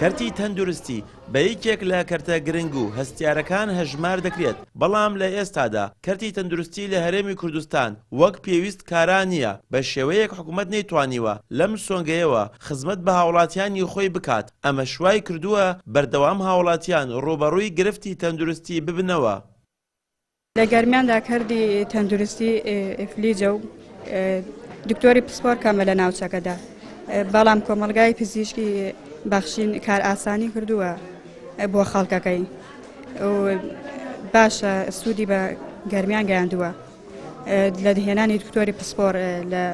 کەرتی تەندروستی بە یەکێک لە کەرتە گرنگ و هەستیارەکان هەژمار دەکرێت، بەڵام لە ئێستادا کەرتی تەندروستی لە هەرێمی کوردستان وەک پێویست کارا نییە، بە شێوەیەک حکومەت نەیتوانیوە لەم سۆنگەیەوە خزمەت بە هاوڵاتیانی خۆی بکات، ئەمەش وای کردووە بەردەوام هاوڵاتیان ڕووبەڕووی گرفتی تەندروستی ببنەوە. لە گەرمیاندا کەردی تەندروستی ئیفلیجە و دکتۆری پسپۆر کەمە لە ناوچەکەدا، بەڵام کۆمەڵگای پزیشکی بەخشین کارئاسانی کردووە بۆ خەڵکەکەی و باشە سوودی بە گەرمیان گەیاندووە لە هێنانی دکتۆری پسپۆر لە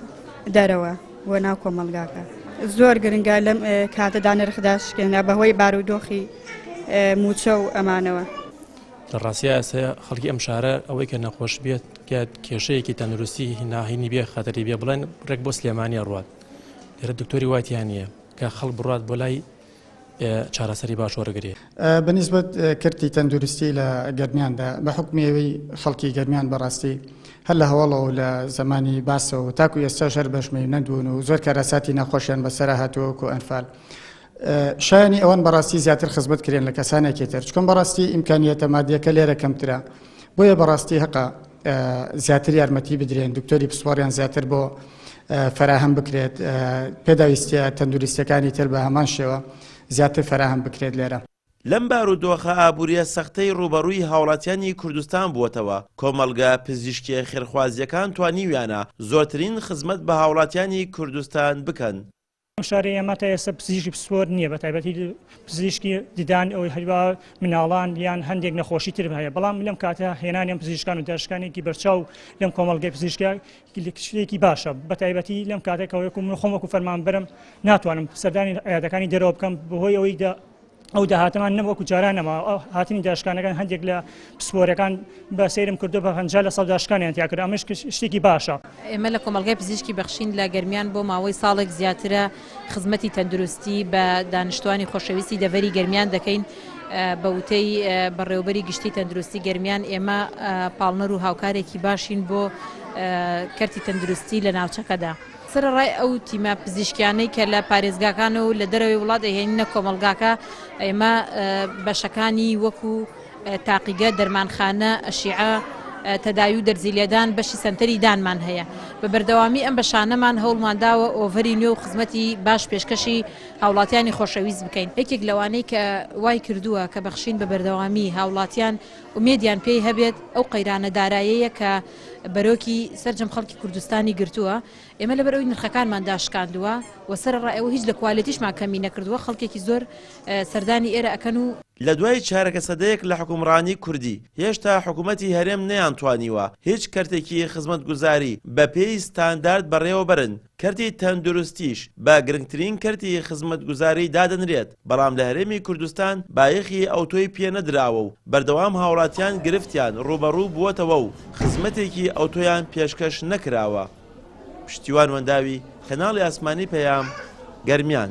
دەرەوە بۆ ناو کۆمەڵگاکە. زۆر گرنگە لەم کاتەدا نرخ داشکێنرا بەهۆی بارودۆخی مووچە و ئەمانەوە. لە ڕاستیا ئێستا خەڵکی ئەم شارە ئەوەی کە نەخۆش بێت کە کێشەیەکی تەندروستی ناهینی بێ خەتەری بێ بڵێن ڕێک بۆ سلێمانیە ڕوات لێرە دکتۆری وایتیان نییە کە خەڵک بڕات بۆ لای چارەسەری باش وەرگێ. بەنیسبەت کەرتی تەندروستی لە گەرمیاندا بە حوکمی ئەوەی خەڵکی گەرمیان بەڕاستی هەر لە هەواڵەوە لە زەمانی باسەوە تاکو ئێستاش هەر بەشمەینەت بوون و زۆر کارەساتی ناخۆشیان بەسەرا هاتووە وەکو ئەنفال شایانی ئەوەن بەڕاستی زیاتر خزمەت کرێن لە کەسانێکی تر چکم بەڕاستی ئیمکانیەتە مادیەکە لێرە کەمترە بۆیە بەڕاستی هەقە زیاتر یارمەتی بدرێن دکتۆری پسپۆڕیان زیاتر بۆ فەراهەم بکرێت پێداویستیە تەندروستیەکانی تر بە هەمان شێوە زیاتر فەراهەم بکرێت لێرە. لەم بارودۆخە ئابووریە سەختەی ڕووبەڕووی هاوڵاتیانی کوردستان بووەتەوە، کۆمەڵگە پزیشکیە خێرخوازیەکان توانیویانە زۆرترین خزمەت بە هاوڵاتیانی کوردستان بکەن. ئەم شارەی ئێمە تا ئێستا پزیشکی پسپۆر نییە بە تایبەتی پزیشکی ددان ئەوەی هەروە مناڵان یان هەندێک نەخۆشی تر هەیە بەڵام لەم کاتە هێنانی ئەم پزیشکان و داشکانێکی بەرچاو لەم کۆمەڵگەی پزیشکە شتێکی باشە بە تایبەتی لەم کاتێک کە وەکو من خۆم وەکو فەرمانبەرم ناتوانم سەردانی عیادەکانی دەرەوە بکەم بەهۆی ئەوەی ئەو داهاتەمان نەم وەکو جاران نەما هاتنی داشکانەکان هەندێک لە پسپۆرەکان بە سەیرم کردو بە 50 لە سەد داشکانیان تیا کرد ئەمەش شتێکی باشە. ئێمە لە کۆمەڵگای پزیشکی بەخشین لە گەرمیان بۆ ماوەی ساڵێک زیاترە خزمەتی تەندروستی بە دانیشتوانی خۆشەویستی دەڤەری گەرمیان دەکەین، بە وتەی بەڕێوەبەری گشتی تەندروستی گەرمیان ئێمە پاڵنەر و هاوکارێکی باشین بۆ کەرتی تەندروستی لە ناوچەکەدا. سەرەڕای ئەو تیمە پزیشکیانەی کە لە پارێزگاکان و لە دەرەوەی وڵات ئەیهێنینە کۆمەڵگاکە، ئێمە بەشەکانی وەکو تاقیگە، دەرمانخانە، ئەشیعە، تەداوی و دەرزی لێدان، بەشی سەنتەری دانمان هەیە. بە بەردەوامی ئەم بەشانەمان هەوڵمان داوە ئۆڤەری نوێ و خزمەتی باش پێشکەشی هاوڵاتیانی خۆشەویست بکەین. یەکێک لەوانەی کە وای کردووە کە بەخشین بە بەردەوامی هاوڵاتیان ئومێدیان پێی هەبێت ئەو قەیرانە دارایەیە کە بەرۆکی سەرجەم خەڵکی کوردستانی گرتووە، ئێمە لەبەر ئەوەی نرخەکانمان داشکاندووە و سەرەڕای ئەوە هیچ لە کوالێتیشمان کەمی نەکردووە، خەڵکێکی زۆر سەردانی ئێرە ئەکەن و. لە دوای چارەکە سەدەیەک لە حوکمڕانی کوردی، هێشتا حکومەتی هەرێم نەیانتوانیوە هیچ کەرتێکی خزمەتگوزاری بەپێی ستاندارد بەڕێوەبەرن، کەرتی تەندروستیش بە گرنگترین کەرتی خزمەتگوزاری دادەنرێت، بەڵام لە هەرێمی کوردستان بایەخی ئەوتۆی پێنەدراوە و بەردەوام هاوڵاتیان گرفتیان ڕووبەڕوو بووەتەوە و خزمەتێکی ئەوتۆیان پێشکەش نەکراوە. پشتیوان وەنداوی، کەناڵی ئاسمانی پەیام، گەرمیان.